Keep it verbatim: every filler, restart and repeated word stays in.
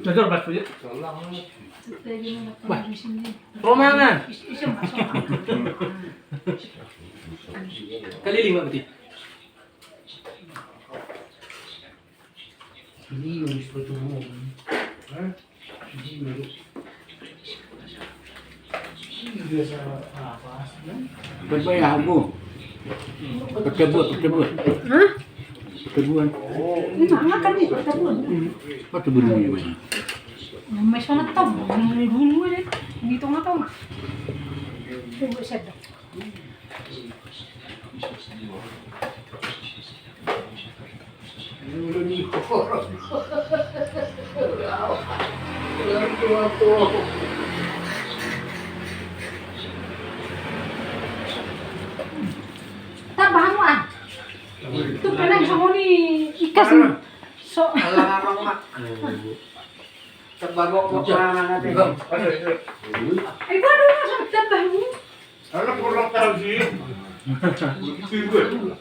Gagal, Mas, ya. Wah, romangan. Kali lima berarti. Ini harus bertemu. Hah? Pertemuan, pertemuan. Hah? Pertemuan. Ini mana kan nih pertemuan? Pertemuan ini, Mas. Mas, mana tahu? Ini dulu aja. Di tengah-tengah. Tunggu saya. Tambah anu, ah. Tu kena songon i ikas. So. Alang abang, Mak. Tambah bok, bok, mana nanti. Ayo, baru masuk tambah ni. Anak kurang tahu sih. Begitu gue.